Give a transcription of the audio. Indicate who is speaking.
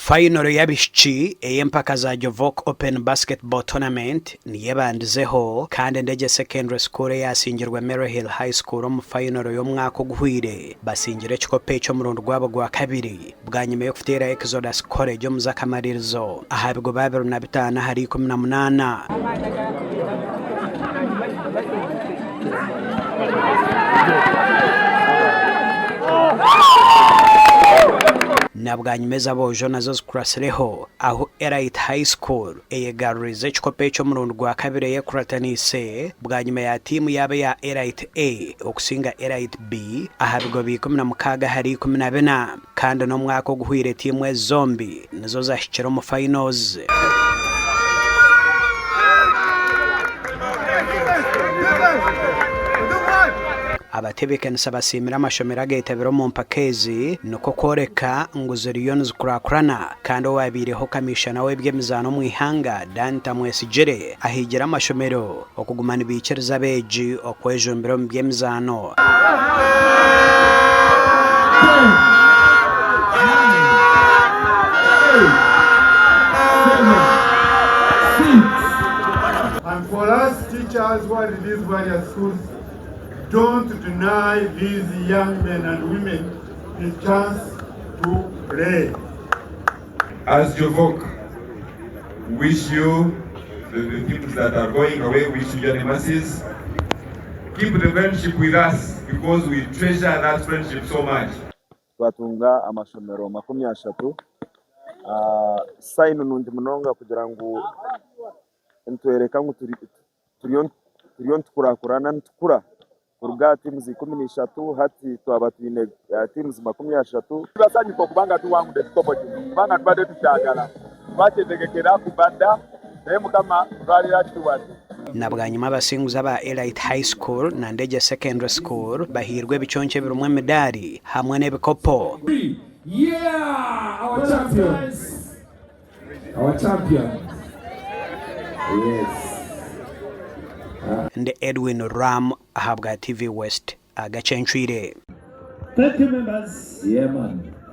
Speaker 1: Fayinoro y'abaishiki ey'empaka za Jovok Open Basketball Tournament niyo ebandizeho kandi Ndejje Secondary School eyasingirwe Maryhill High School omu fayinoro y'omwaka oguhweire basingire ekikopo eki omurundi gwabo gwakabiri bwanyima y'okuteera Exodus College omu z'akamaririzo aha bigoba 25 ahari 18. Na bwanyima ez'aboojo nazo zikuratsireho ahu Elite High School eyegaruriize ekikopo eky'omurundi gwa kabiri eyekurataniise bwanyima ya tiimu yaabo eya Elite A okusinga Elite B aha bigoba 16 ahari 14 kandi n'omwaka oguhweire tiimu ezi zombi nizo zahikire omu finals. Abatebeekanisa basiimire amashomero ageetabire omu mpaka ezi nikwo kworeka ngu ziriyo nizikurakurana kandi owabaireho kamiishana w'eby'emizaano omu ihanga, Dan Tamwesigire ahigire amashomero okuguma nibaikiriza abeegi okwejumbira omu by'emizaano.
Speaker 2: And for us teachers who are in these various schools, don't deny these young men and women the chance to play.
Speaker 3: As Jovok, wish you, the, the teams that are going away, wish you journey mercies. Keep the friendship with us because we treasure that friendship so much.
Speaker 4: Twatunga amashomero 30. Sayini nungi munonga kugira ngu nitworeka ngu turiyo nitukurakurana nitukura kuruga aha tiimu 13 hati twaba twine tiimu 30. Tubasanyuka okuba nga tuwangudde ekikopo kino kubanga tubadde tukyagala twakyetegekera kuva dda naye Mukama olwaleero akituwadde.
Speaker 1: Na bwanyima abasinguzi aba Elite High School na Ndejje Secondary School bahairwe ebiconco ebirimu emidaari hamwe n'ebikopo.
Speaker 5: Yeah, our champions. Our champions. Yes.
Speaker 1: Ndi Edwin Ram ahabwa TV West agacencwire.
Speaker 5: Thank you members. Yeah man.